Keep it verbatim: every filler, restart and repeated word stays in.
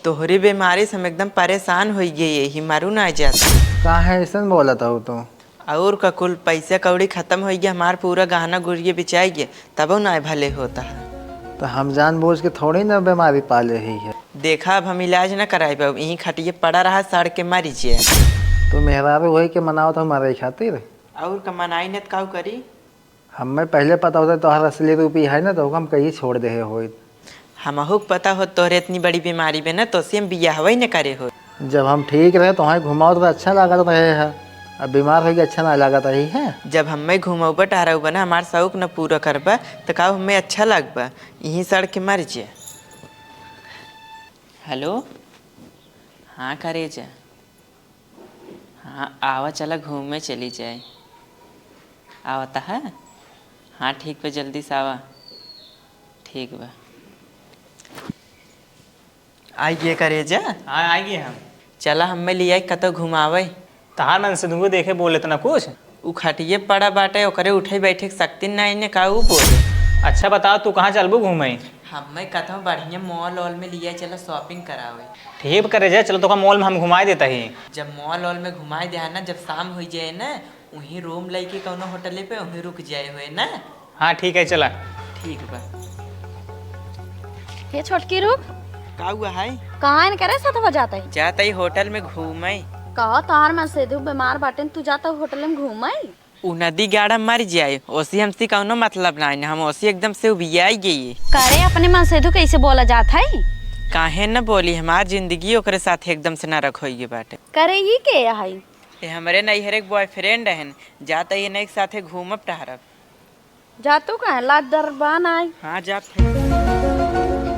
तोहरी बीमारी से हम एकदम परेशान होइ गए, यही मारू ना जात। काहे ऐसन बोलत हो तू? और का, कुल पैसा कौड़ी खत्म होइ गया, हमार पूरा गहना गुरिया बिचाई गया, तबो ना भले होता है। तो हम जानबूझ के थोड़ी ना बीमारी पाले ही है। देखा, अब हम इलाज ना कराई पाऊ, यहीं खटिए पड़ा रहा, सड़ के मरी जे। तू मेहरारू होई के मनावत हो मरे खातिर? और का, मनाई न त काऊ करी? हमें पहले पता होता तोहर असली रूप ई है ना, तो हम कहीं छोड़ दे होइत। हमहू के पता होत तोहरे इतनी बड़ी बीमारी बे ना, तोसे हम बियाहवे न करे होइत। जब हम ठीक रहे, तोहरे घुमावत रहे, अच्छा लागत रहे है। अब बीमार होइके अच्छा ना लागत रही है। जब हमें घुमौबा टहरौबा ना, हमार शौक न पूरा करबा, त का हमें अच्छा लगबा? यहीं सड़ के मर जे। हेलो, हाँ करेजा। हाँ, आवा, चला घूमे चली जाए। आवता है? हाँ, ठीक बा, जल्दी से आवा। ठीक बा। आई गे करेजा? हाँ, आई गे हम। चला, हम्मे लियाई कतौ घुमावे। तहार मन से दुगो देखे बोले त ना कुछ। उ खटिये पड़ा बाटे, ओकरे उठे बैठे के शक्ति ना इने का उ बोले। अच्छा बताओ, तू कहाँ चलबू घूमे? हम्मे कतौ बढ़िया मॉल वॉल में लियाई चला, shopping करावे। ठीक बा करेजा, चलो तोका मॉल में हम घुमाई देता ही। जब मॉल वॉल में घुमाई दे है ना, जब शाम होइ जाए ना, उहीं रूम लेके कौनो होटले पे उहीं रुक जाए होए ना। हाँ ठीक है, चला। ठीक बा। हे छोटकी रुक। का हुआ है? कहाँ इनकरे साथ हो जाता है? जाता ही होटल में घूमे। कहा तोहार मन से दू बीमार बाटेन, तू जाता होटल में घूमे? उ नदी गाड़ा मर जाए, ओसी हमसे कौनो मतलब ना है, हम ओसी एकदम से उबियाई गई। करे अपने मन से तू कैसे बोला जात है? काहे न बोली, हमार जिंदगी ओकरे साथ एकदम से नरक होइए बाटे। करे ई के है? ये हमरे नैहर एक boyfriend हन, जाता ही इन्हें एक साथे घूमब टहरब। जा तू कहाँ लाज डर बा नाई? हाँ, जात है।